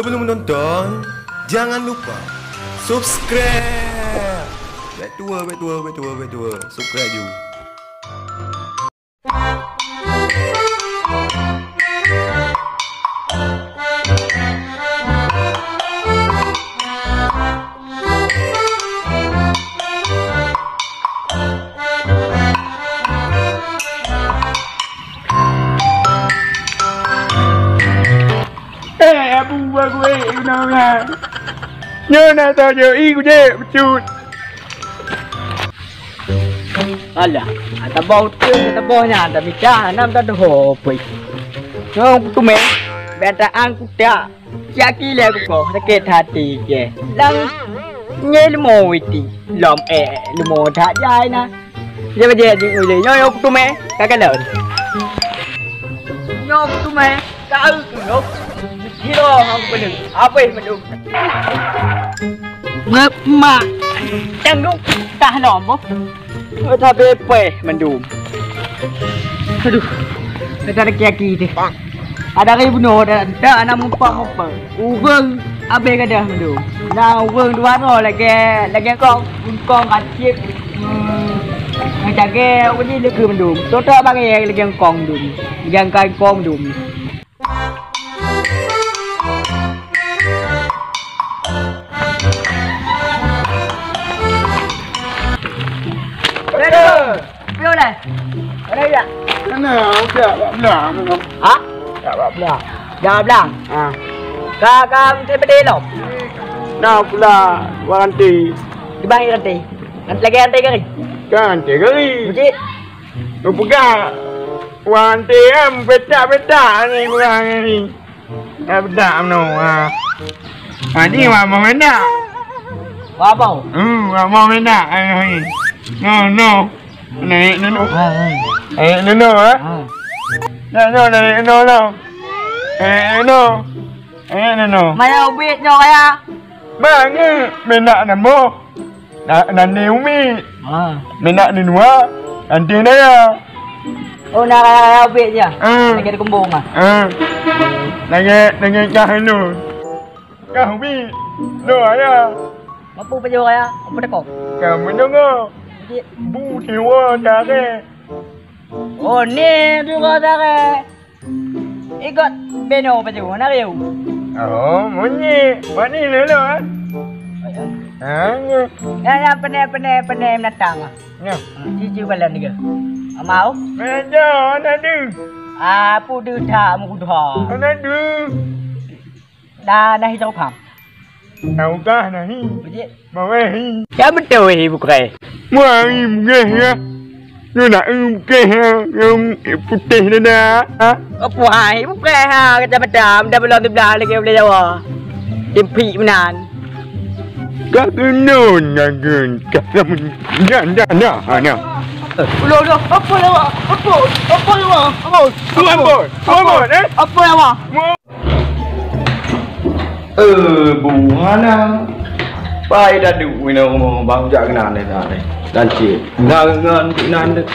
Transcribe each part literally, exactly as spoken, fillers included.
Sebelum menonton, jangan lupa subscribe. Bèk tuwo, bèk tuwo, bèk tuwo, bèk tuwo. Subscribe ju. Eh, Abu, Abu, eh, guna-guna. Nyoe na tajak i kujak becut. Alah, ataboh uteuen, ataboh nyan, tamita, nam tadoho pih. Nyoe kuteumé, bèk ta-ang kutak. Caki lé kukoh, sakét hati kèe. Lam nyé leumo witi, lom ék leumo that jai na. Jai bajèe jeuet ulèe, nyoe, nyoe kuteumé, ka kalon. Nyoe kuteumé, ka eu keunoe. Hilo hang peuleueh, habéh mandum. Ngeuk mak, tang duek, tah lom boh. Ngeuk tabé péh mandum. Aduh, kata aki-aki teh. Ada ri bunoe dah, dah aneuk mumpok-mumpok. Ureueng abéh gadoh mandum. Na ureueng dua droe lagèe, lagèe kong, kong ka cit. Hmm. Macam ke, ureueng ni leukeue mandum. Totok bangai lagèe kong mandum. Lagèe kong mandum. Pion eh? Mana ya? Mana? Dak bak blang. Ha? Dak bak blang. Dak bak blang? Ha. Ka, ka meusti pedih lom? Na pula waranti. Di bang ranti. Lagi ranti kari? Kan ranti kari. Mujib. Lu peugah. Wah, anti em, petak-petak ni kurang ni. Eh, bedak meunoe, ha. Ha, ni wah moh bedak. Wah bau. Hmm, wah moh bedak, ayah ni. No, no. Naik dulu. Ha, ha. Naik dulu, ha. Ha. Dah, no, naik dulu, no. Naik dulu. Naik dulu. Maya ubit nyoe, ya. Bang, ni bedak nambah. Na, nani umi. Ha. Minat ni dua, nanti naya. Oh, na raya ubit je. Hmm. Lagi ada kembung ah. Hmm. Lagi, lagi kah anu. Kah umi. Lo aya. Mampu pajoh raya, apa teko? Kah mendengar. Jadi bu tiwa jare. Oh, ni tiwa jare. Ikot beno baju, na riu. Oh, munyi. Mani lulu, eh? Ha, ni. Ya, ya, pene, pene, pene menatang. Ya. Cucu balon tiga. Amau? Meja, anak tu. Ah, pu deuh that meugudoh. Anak tu. Dah, dah hidropham. Tahu kah nahi? Bujik. Mawai hi. Ya betul hi bukai. Muai mugah ya. Nuna mugah ya. Yang putih dada. Ha? Apa hai bukai ha kata madam dah belum sebelah lagi boleh Jawa. Timpi menan. Gak genun nagun kasam dan dan dah ha nah. Ulo ulo apa lawa? Apa? Apa lawa? Apa? Tuan bos. Tuan bos eh? Apa lawa? Eh, bunga na. Pai dah duek inoe rumoh bang jak keunan deh dah deh. Dan cit. Ngan ngan keunan deh.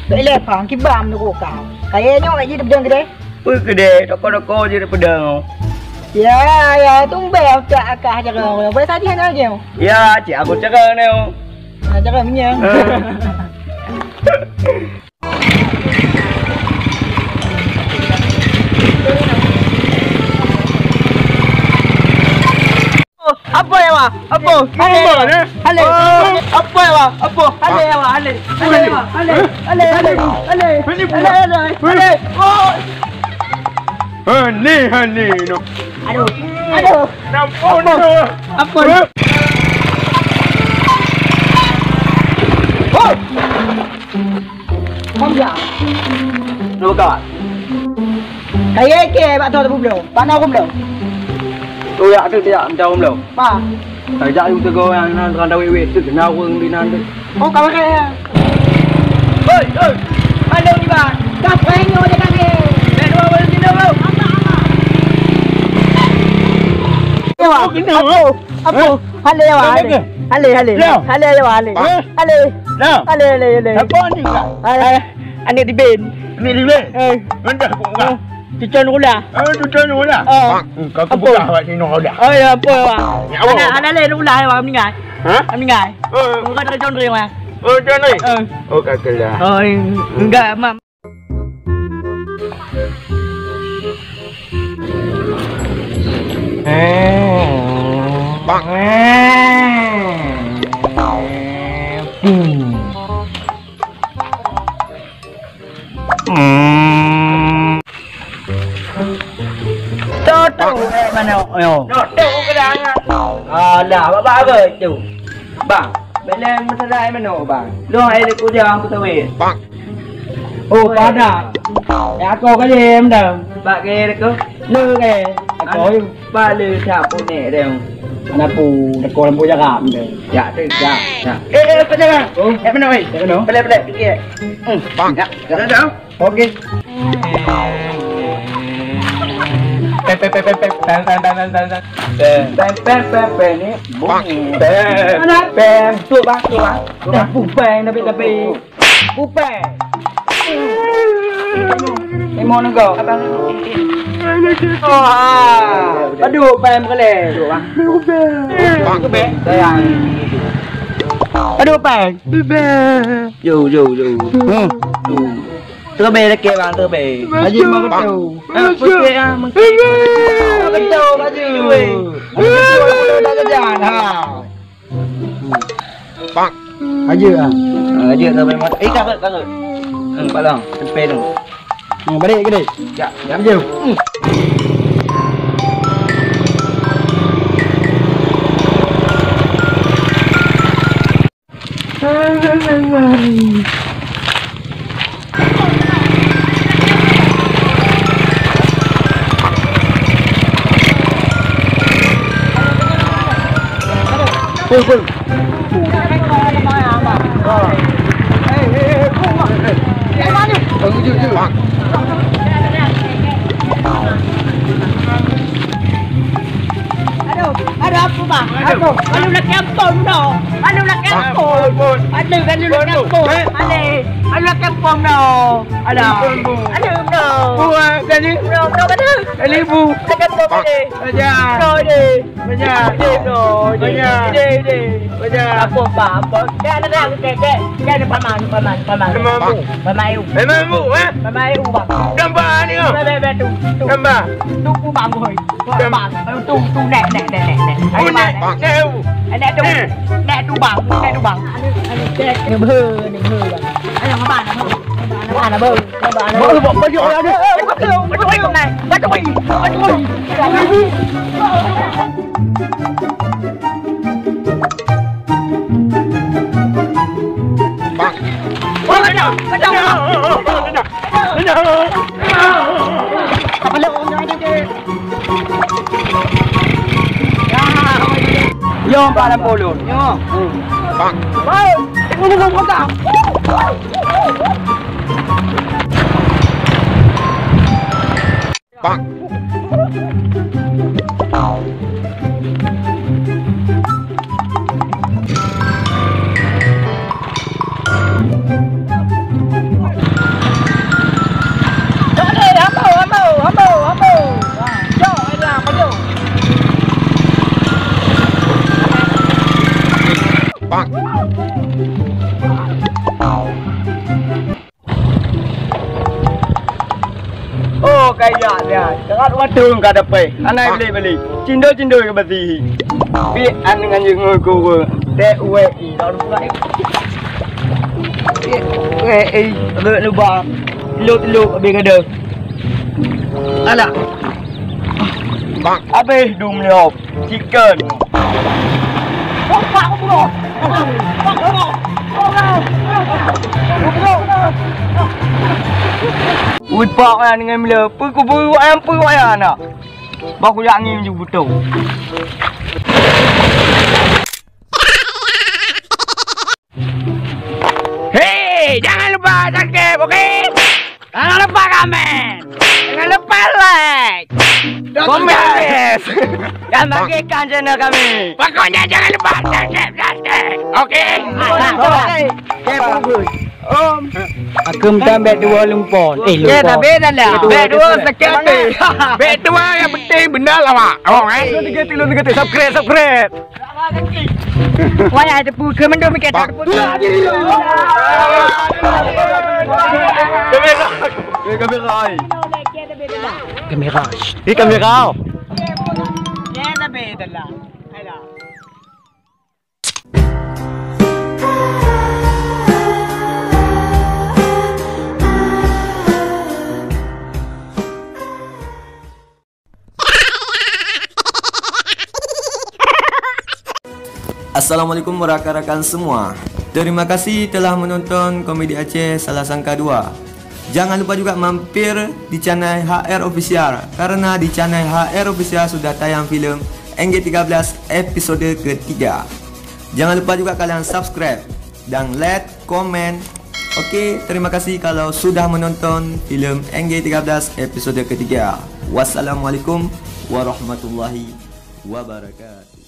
Bèk ilèe pang kiban meunurot kah. Kayèe nyoe jih teupeudong keudè. Peue keudè, toko-toko jih teupeudong. Ya, ya, tumbèe utak akah jaroe. Boleh saji hana lagèe. Ya, cit aku cara nyoe. Ha, cara meunyoe. Eh. Apa ya, Wak? Apa? Apa? Haleh. Haleh. Apa ya, Wak? Apa? Haleh ya, Wak? Haleh. Haleh ya, Wak? Haleh. Haleh, haleh. Haleh. Haleh, haleh. Haleh. Oh. Haleh, haleh, no. Aduh. Aduh. Ampun, no. Ampun. Oh. Bang Jang. Kenapa, kawan? Kayèe kèe bak thôn Teubloe. Bak na ureueng bloe. Tu yak tu, yak, minta ureueng bloe. Pa? Tajak yue teugô nyang na randa wèt-wèt tu, na ureueng di nan tu. Oh, kawan kèe. Hei, hei. Halo, Iban. Dah prank nyoe je kan, eh. Bèk dua ureueng sinoe, bro. Apa? Apa? Apa? Halo, ya, Wak. Halo. Hale, hale. Lah. Hale, ayo, hale. Hah? Hale. Lah. Hale, hale, hale. Siapa ni, Kak? Hale. Eh, aneuk Diben. Aneuk Diben? Eh. Mana buka? Eh, cucon rula. Oh, cucon rula. Oh. Hmm, kau ampun. Buka awak sini rula. Oh, ya, ampun, Bang. Ya, ampun. Anak, anak lain rula, ya, Bang, meninggal. Hah? Meninggal. Oh. Bukan dari John Ray, Bang. Oh, John Ray? Eh. Oh, kata lah. Oh, enggak, Mam. Tutup, eh, manok, yo. Tutup ke dah? Alah, babah apa tu? Bang, bila masalah manok, bang. Lu hai le kuda aku tahu. Oh, pada. Ya, aku kali em dah. Bak ke aku? Lu ke? Aku. Anu, bak le siap punek dia. Mana pu, dekat lampu jarak dia. Ya, tu, ya, ya. Eh, eh, apa jalan? Oh. Eh, mana, weh? Ya, mana? Pelan, pelan, sikit. Hmm. Ya, ya. Dah, dah. Oke. Pem, pem, pem, pem, pem. Pem, pem, pem, pem, pem, ni bunyi. Pem. Mana pem? Tu, bang, tu, bang. Dah, pem, tapi, tapi. Bupeng. Limong negok. Abang. Oh, ah. Aduh, pem kele. Aduh, bang. Bupeng. Sayang. Aduh, peng. Bupeng. Yo, yo, yo. Hmm. Terbe lagi, bang, terbe. Haji mau betul. Ah, putih, ah, mungkin. Betul, baju. Betul, betul, dah kerja. Ha. Pak. Aja ah. Ah, aja sampai mat. Eh, kakak, kakak. Hmm, Pak Long, tempel tu. Hmm, balik ke dek? Ya, ya. Aja. Hmm. Pun, pun. Aduh, aduh, apa, bang? Aduh, aduh, lagi ampun, no. Aduh, lagi ampun. Ampun, ampun. Aduh, aduh, lagi ampun. Ampun, eh? Aduh, aduh, lagi ampun, no. Alah. Ampun, ampun. Aduh, no. Buat kali. No, no, aduh. Kali bu. Lagi ampun, aduh. Aja. No, aduh. Aja. Aduh, no, aduh. Aja. Aduh, aduh. Aja. Apa, apa, apa? Dah, dah, dah, dah, dah. Dah, dah, paman, paman, paman. Paman bu. Paman ayu. Paman bu, eh? Paman ayu, bang. Gambar ni, oh. Dah, dah, dah, tu, tu. Gambar. Tu, tu, bang, boy. Bang, tu, tu, nek, nek, nek, nek, nek. Ayo, nek, nek, nek, nek, tu. Eh, nek, tu. Eh. Nek, tu, bang. Nek, tu, bang. Ni beu, ni beu, bang. Ayo, ngapa, ngapa, ngapa, ngapa, beu? Ngapa, ngapa? Beu, beu, beu, beu, beu, beu, beu, beu, beu, beu, beu, beu, beu. Bang. Oh, kacau, kacau. Yo, empat enam puluh. Yo. Bang. Bang, ini mau kota. Bang. Oh, kaya dia. Sangat watung ka dapat. Anak beli-beli. Cindo-cindo ke besi. Bi an dengan jenguk gua. Tek uwe i. Lalu pula. Uwe i. Ada lupa. Telur-telur habis kada. Alah. Bang. Habis dum lop. Chicken. Ui, pak, dengan mila. Apa kau buat apa, wayah anak? Bah, aku angin je betul. Hei, jangan lupa subscribe, oke? Jangan lupa komen. Jangan lupa like. Kombes. Dan bagikan channel kami. Pokoknya jangan lupa subscribe, subscribe. Oke. Oke. Aku minta bek dua lumpon. Eh, lumpon. Bek dua sakit hati. Bek dua yang penting benar lah, Mak. Oh, eh. Tiga tilu tiga tilu subscribe, subscribe. Wayah ada pun ke mendung mikir tak ada pun. Kamera. Eh, kamera ai. Kamera. Eh, kamera. Ya, tapi itulah. Ayolah. Assalamualaikum rakan-rakan semua. Terima kasih telah menonton Komedi Aceh Salah Sangka dua. Jangan lupa juga mampir di channel H R Official, karena di channel H R Official sudah tayang filem N G tiga belas episode ketiga. Jangan lupa juga kalian subscribe dan like, komen. Oke, terima kasih kalau sudah menonton filem N G tiga belas episode ketiga. Wassalamualaikum warahmatullahi wabarakatuh.